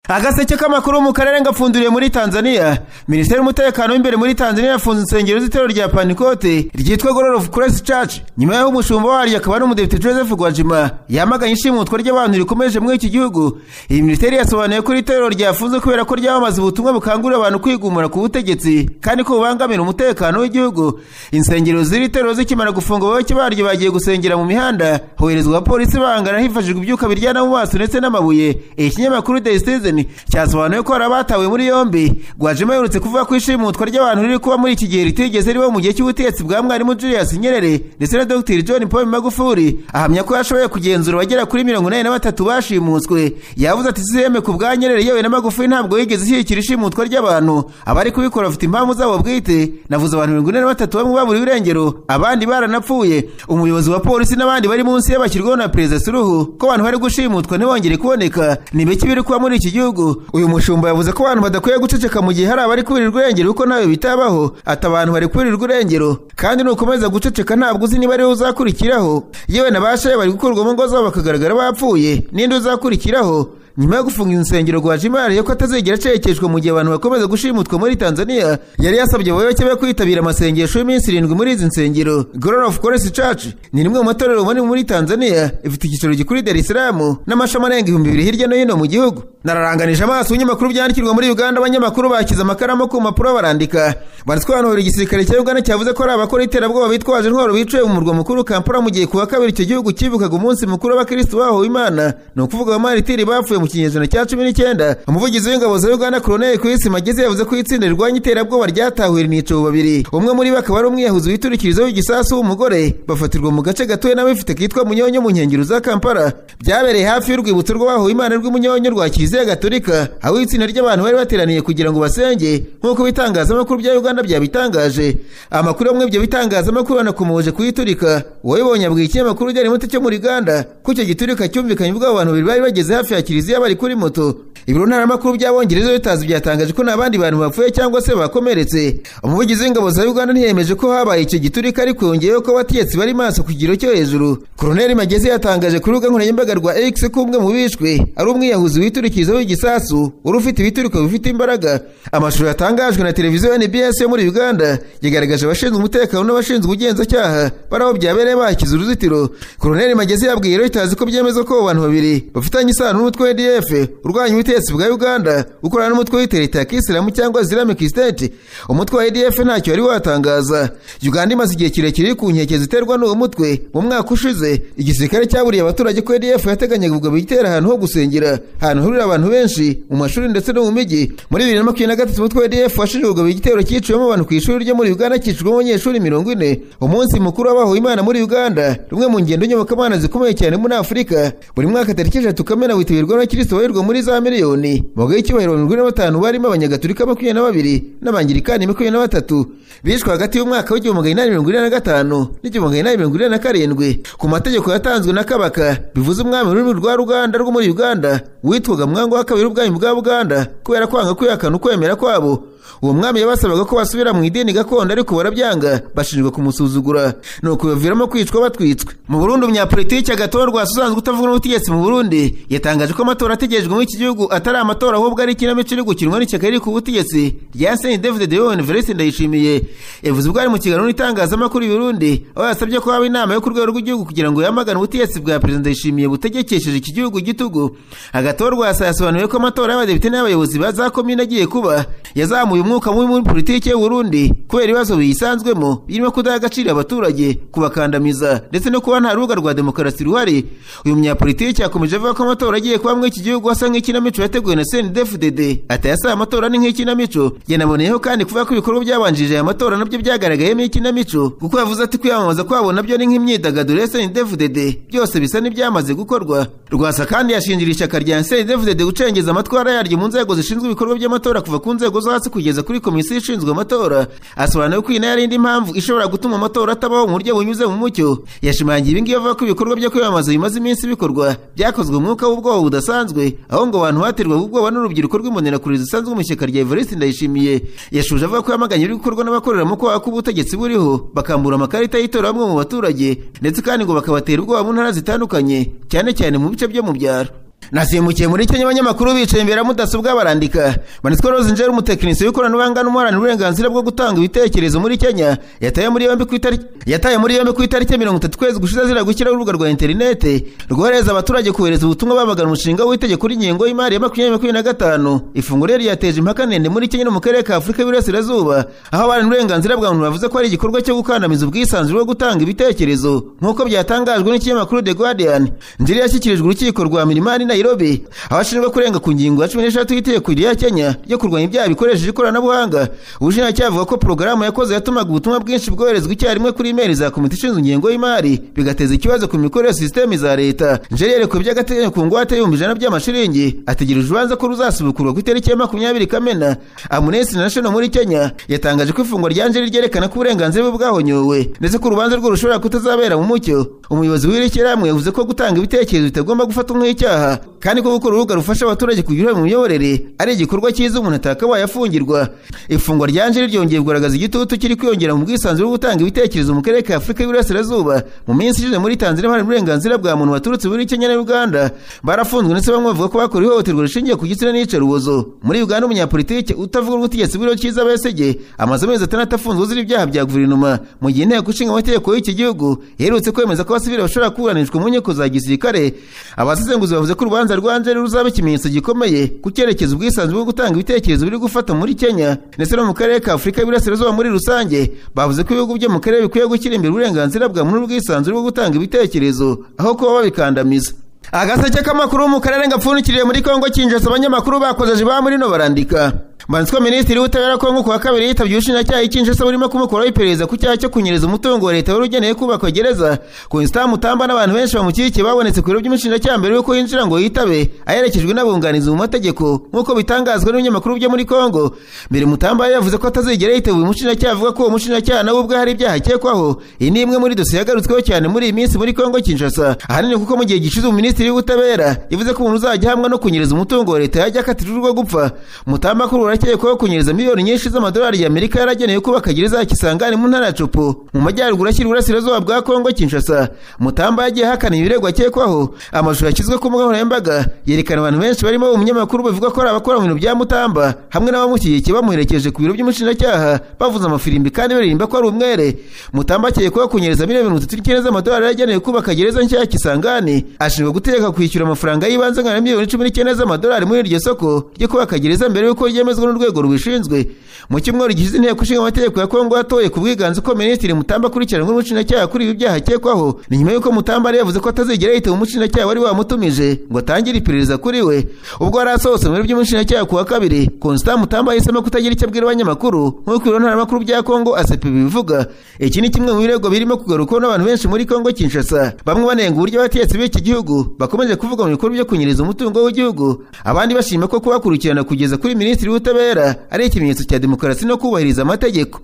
Agaseke k'amakuru mu karere ngapfunduriye muri Tanzania. Minisiteri y'umutekano w'imbere muri Tanzania yafunze insengero z'itorero rya Pantekote ryitwa Glory of Christ Church nyuma y'aho umushumba waryo akaba n'umudepite Joseph Gwajima yamaganye ishimutwa ry'abantu rikomeje muri iki gihugu. Iyi minisiteri yasobanuye ko iri torero ryafunzwe kubera ko ryamamaza ubutumwa bukangurira abantu kwigumura ku butegetsi kandi ko bubangamira umutekano w'igihugu. Insengero z'iri torero zikimara gufungwa, abayoboke baryo bagiye gusengera mu mihanda, hoherezwa abapolisi bahangana hifashishijwe ibyuka biryana mu maso ndetse n'amabuye. Ikinyamakuru The Citizen cyasobanuye ko hari abatawe muri yombi. Gwajima aherutse kuvuga ko ishimutwa ry'abantu riri kuba muri iki gihe ritigeze riba mu gihe cy'ubutegetsi bwa mwarimu Julius Nyerere ndetse na Dr John Pombe Magufuli. Ahamya ko yashoboye kugenzura abagera kuri 83 bashimutswe. Yavuze ati CCM ku bwa Nyerere yewe na Magufuli ntabwo yigeze ishyigikira ishimutwa ry'abantu, abari kubikora bafite impamvu zabo bwite. Navuze abantu 43 bamwe baburiwe irengero, abandi baranapfuye. Umuyobozi wa polisi n'abandi bari munsi y'abashyirwaho na Perezida Suluhu ko abantu bari gushimutwa ntibongere kuboneka. Ni biki biri kuba muri iki gihugu? Uyu mushumba yavuze ko abantu badakwiye guceceka mu gihe hari abari kuburirwa irengero kuko nawe bitabaho. Ati abantu bari kuburirwa irengero kandi nukomeza guceceka ntabwo uzi niba ariwe uzakurikiraho. Yewe n'abashaye bari gukurwa mu ngo zabo bakagaragara bapfuye, ninde uzakurikiraho? Nyuma yo gufunga insengero, Gwajima yariye ko atazigera acecekeshwa mu gihe abantu bakomeza gushimutwa muri Tanzania. Yari yasabye abayoboke be kwitabira amasengesho y'iminsi 7 muri izi nsengero. Glory of Christ Church ni rimwe mu matorero manini muri Tanzania, ifite icyicaro gikuru i Dar es Salaam n'amashami arenga 2000 hirya no hino mu gihugu. Nararanganije amaso ibinyamakuru byandikirwa muri Uganda, abanyamakuru bakize amakaramu ku mpapuro barandika. Banditswe igisirikare cya Uganda cyavuze ko ari abakora iterabwoba bitwaje intwaro bicaye mu murwa mukuru Kampala mu gihe kuwa kabiri icyo gihugu cyibukaga umunsi mukuru w'abakristo bahowe Imana, ni ukuvuga abamaritiri bapfuye mu kinyejana cya 19. Umuvugizi w'ingabo za Uganda Colonel Chris Magezi yavuze ko itsinda rirwanya iterabwoba ryatahuye inico babiri, umwe muri bo akaba ari umwiyahuzi witurikirizo w'igisasu w'umugore, bafatirwa mu gace gatuwe n'abifite kitwa Munyonyo mu nkengero za Kampala. Byabereye hafi y'urwibutso rw'abahowe Imana rw'Imunyonyo rwa Kiliziya Gatolika, aho itsinda ry'abantu bari bateraniye kugira ngo basenge, nk'uko ibitangazamakuru bya Uganda byabitangaje. Amakuru amwe ibyo bitangazamakuru anakomoje kuyiturika. Uwabibonye abwiye ikinyamakuru Daily Monitor cyo muri Uganda ko icyo giturika cyumvikanye ubwo abantu babiri bari bageze hafi ya kiliziya bari kuri moto. Ibiro ntaramakuru by'Abongereza Reuters byatangaje ko nta bandi bantu bapfuye cyangwa se bakomeretse. Umuvugizi w'ingabo za Uganda ntiyemeje ko habaye icyo giturika, ariko yongeyeho ko abategetsi bari maso ku kigero cyo hejuru. Colonel Magezi yatangaje ku rubuga nkoranyambaga rwa X ko umwe mu bishwe ari umwiyahuzi witurikiriza w'igisasu wari ufite ibiturika bifite imbaraga. Amashusho yatangajwe na televiziyo NBS yo muri Uganda yagaragaje abashinzwe umutekano n'abashinzwe ubugenzacyaha bari aho byabereye bakize uruzitiro. Colonel Magezi yabwiye Reuters ko byemezwa ko abantu babiri bafitanye isano n'umutwe wa ADF urwanya ubutegetsi bwa Uganda ukorana n'umutwe w'itereta ya Kisilamu cyangwa Islamic State. Umutwe wa ADF ntacyo wari watangaza. Uganda imaze igihe kirekire ku nkeke ziterwa n'uwo mutwe. Mu mwaka ushize igisirikare cyaburiye abaturage ko ADF yateganyaga kugaba igitero ahantu ho gusengera, ahantu hurira abantu benshi, mu mashuri ndetse no mu mijyi. Muri 2023 umutwe wa ADF washinjwe kugaba igitero cyiciwemo abantu ku ishuri ryo muri Uganda cyicwemo abanyeshuri 40. Umunsi mukuru w'abahowe Imana muri Uganda, rumwe mu ngendo nyobokamana zikomeye cyane muri Afurika, buri mwaka tariki 3 Kamena witabirwa n'abakristo babarirwa muri za miliyoni. Mu gihe cy'ubahiro 45 barimo abanyagatolika 22 n'abangirikani 23 bishwe hagati y'umwaka w'1845 n'1847 ku mategeko yatanzwe na Kabaka, bivuze umwami w'ururimi rwa Ruganda rwo muri Uganda witwaga Mwango wa kabiri w'ubwami bwa Buganda, kubera kwanga kwihakana ukwemera kwabo. Uwo mwami yabasabaga ko basubira mu idini gakondo ariko barabyanga, bashinjwa kumusuzugura nuko bibaviramo kwicwa batwitswe. Mu Burundi, umunyapolitiki Agathon Rwasa usanzwe utavuga n'ubutegetsi mu Burundi yatangaje ko amatora ategerejwe muri iki gihugu atari amatora ahubwo ari ikinamico iri gukinwa n'ishyaka riri ku butegetsi rya CNDD-FDD Evariste Ndayishimiye. Yavuze ubwo ari mu kiganiro n'itangazamakuru i Burundi, aho yasabye ko haba inama yo ku rwego rw'igihugu kugira ngo yamagane ubutegetsi bwa Perezida Ndayishimiye butegekesheje iki gihugu igitugu. Agathon Rwasa yasobanuye ko amatora y'abadepite n'abayobozi ba za komine agiye kuba yazamuye umwuka mubi muri politiki y'u Burundi kubera ibibazo biyisanzwemo birimo kudaha agaciro abaturage, kubakandamiza ndetse no kuba nta rubuga rwa demokarasi ruhari. Uyu munyapolitiki yakomeje avuga ko amatora agiye kuba muri iki gihugu asa nk'ikinamico yateguwe na CNDD-FDD. Ati aya amatora ni nk'ikinamico. Yanaboneyeho kandi kuvuga ko ibikorwa byabanjirije aya matora nabyo byagaragayemo ikinamico, kuko yavuze ati kwiyamamaza kwabo nabyo ni nk'imyidagaduro ya CNDD-FDD, byose bisa n'ibyamaze gukorwa. Rwasa kandi yashinjira ishyaka rya CNDD-FDD gucengeza amatwara yaryo mu nzego zishinzwe ibikorwa by'amatora kuva ku nzego zo hasi kugeza kuri komisiyo ishinzwe amatora. Asobanura ko iyi nayo ari indi mpamvu ishobora gutuma amatora atabaho mu buryo bunyuze mu mucyo. Yashimangiye ibi ngibi avuga ko ibikorwa byo kwiyamamaza bimaze iminsi bikorwa byakozwe mu mwuka w'ubwoba budasanzwe, aho ngo abantu baterwaga ubwoba n'urubyiruko rw'imbonerakure zisanzwe mu ishyaka rya Evariste Ndayishimiye. Yashuje avuga ko yamaganye ibiri gukorwa n'abakorera mu kwaha k'ubutegetsi buriho, bakambura amakarita y'itora bamwe mu baturage, ndetse kandi ngo bakabatera ubwoba mu ntara zitandukanye, cyane cyane mu bice byo mu byaro. Nasimukiye muri Kenya, abanyamakuru bicaye imbere ya mudasobwa barandika. Manitswe Rose Njeri, umutekinisiye w'ikoranabuhanga n'umuharanira uburenganzira bwo gutanga ibitekerezo muri Kenya, yataye muri yombi ku itariki 30 kwezi gushize azira gushyiraho urubuga rwa interinete rwohereza abaturage kohereza ubutumwa bamagana umushinga w'itegeko ry'ingengo y'imari ya 2025. Ifunguro ryateje impaka ndende muri Kenya no mu karere ka Afurika y'Iburasirazuba, aho abaharanira uburenganzira bwa muntu bavuze ko ari igikorwa cyo gukandamiza ubwisanzure bwo gutanga ibitekerezo, nk'uko byatangajwe n'ikinyamakuru The Guardian. Njeri yashyikirijwe urukiko rwa Milimani Nairobi, aho ashinjwa kurenga ku ngingo ya 13 y'itegeko rya Kenya ryo kurwanya ibyaha bikoresheje ikoranabuhanga. Ubushinjacyaha buvuga ko porogaramu yakoze yatumaga ubutumwa bwinshi bwoherezwa icyarimwe kuri email za komite ishinzwe ingengo y'imari, bigateza ikibazo ku mikorere ya sisiteme za leta. Njeri yarekuwe by'agateganyo ku ngwate y'100,000 by'amashiringi, ategereje urubanza ko ruzasubukurwa ku itariki ya 20 Kamena. Amnesty International muri Kenya yatangaje ko ifungwa rya Njeri ryerekana ko uburenganzira bwe bwahonyowe, ndetse ko urubanza rwe rushobora kutazabera mu mucyo. Umuyobozi w'iri shyirahamwe yavuze ko gutanga ibitekerezo bitagomba gufatwa nk'icyaha, kandi ko gukora urubuga rufasha abaturage kugira uruhare mu miyoborere ari igikorwa cyiza umuntu atakabaye afungirwa. Ifungwa rya Njeri ryongeye kugaragaza igitutu kiri kwiyongera mu bwisanzure bwo gutanga ibitekerezo mu karere ka Afurika y'Iburasirazuba. Mu minsi ishize muri Tanzania, hari uburenganzira bwa muntu baturutse muri Kenya na Uganda barafunzwe, ndetse bamwe bavuga ko bakora ihohoterwa rishingiye ku gitsina n'iyicarubozo. Muri Uganda, umunyapolitike utavuga ubutegetsi bw'ibiro Kizza Besigye amaze amezi 6 afunzwe azira ibyaha bya guverinoma, mu gihe inteko ishinga amategeko y'iki gihugu iherutse kwemeza ko abasivili bashobora kuburanishwa mu nkiko za gisirikare. Abasesenguzi bavuze ko urubanza rwa Njeri ruzaba ikimenyetso gikomeye ku cyerekezo ubwisanzure bwo gutanga ibitekerezo biri gufata muri Kenya ndetse no mu karere ka Afurika y'Iburasirazuba muri rusange. Bavuze ko ibihugu byo mu karere bikwiye gushyira imbere uburenganzira bwa muntu n'ubwisanzure bwo gutanga ibitekerezo aho kuba babikandamiza. Agaseke k'amakuru mu karere gapfundikiriye muri Kongo Kinshasa, abanyamakuru bakozeje ba muri no barandika. Manitswe Minisitiri w'Ubutabera Kongo kuwa kabiri yitabye ubushinjacyaha i Kinshasa burimo kumukoraho iperereza ku cyaha cyo kunyereza umutungo wa leta wari ugeneye kubakwa gereza. Constant Mutamba n'abantu benshi bamushyigikiye babonetse ku biro by'umushinjacyaha mbere y'uko yinjira ngo yitabe, aherekejwe n'abunganizi mu mategeko, nk'uko bitangazwa n'ibinyamakuru byo muri Kongo. Mbere Mutamba yavuze ko atazigera yitaba uyu mushinjacyaha, avuga ko uwo mushinjacyaha nawe ubwe hari ibyaha akekwaho. Iyi ni imwe muri dosiye yagarutsweho cyane muri iyi minsi muri Kongo Kinshasa, ahanini kuko mu gihe gishize Minisitiri w'Ubutabera yavuze ko umuntu uzajya ahamwa no kunyereza umutungo wa leta yajya akatirwa urwo gupfa. Mutamba kuri arakekwaho kunyereza miliyoni nyinshi z'amadolari y'Amerika yaragenewe kubaka gereza ya Kisangani mu ntara ya Chopo mu majyaruguru ashyira uburasirazuba bwa Kongo Kinshasa. Mutamba yagiye ahakana ibirego akekwaho. Amashusho yashyizwe ku mbuga nkoranyambaga yerekana abantu benshi barimo umunyamakuru bavuga ko ari abakora mu bintu bya Mutamba hamwe n'abamushyigikiye bamuherekeje ku biro by'umushinjacyaha bavuza amafirimbi kandi baririmba ko ari umwere. Mutamba akekwaho kunyereza miliyoni 39 z'amadolari yaragenewe kubaka gereza nshya ya Kisangani, ashinjwa gutegeka kwishyura amafaranga y'ibanze angana na miliyoni 19 z'amadolari muri iryo soko ryo kubaka gereza mbere y'uko ryemezwa n'urwego rubishinzwe. Mu cyumweru gishize inteko ishinga amategeko ya Kongo yatoye ku bwiganze ko Minisitiri Mutamba akurikiranwe n'ubushinjacyaha kuri ibi byaha akekwaho. Ni nyuma y'uko Mutamba yari yavuze ko atazigera yitaba umushinjacyaha wari wamutumije ngo atangire iperereza kuri we. Ubwo yari asohotse mu biro by'umushinjacyaha kuwa kabiri, Constant Mutamba yahisemo kutagira icyo abwira abanyamakuru, nk'uko ibiro ntaramakuru bya Kongo ACP bibivuga. Iki ni kimwe mu birego birimo kugarukwaho n'abantu benshi muri Kongo Kinshasa, bamwe banenga uburyo abategetsi b'iki gihugu bakomeje kuvuga mu bikorwa byo kunyereza umutungo w'igihugu, abandi bashima ko kubakurikirana kugeza kuri Minisitiri w'Ubutabera ari ikimenyetso cya demokarasi no kubahiriza amategeko.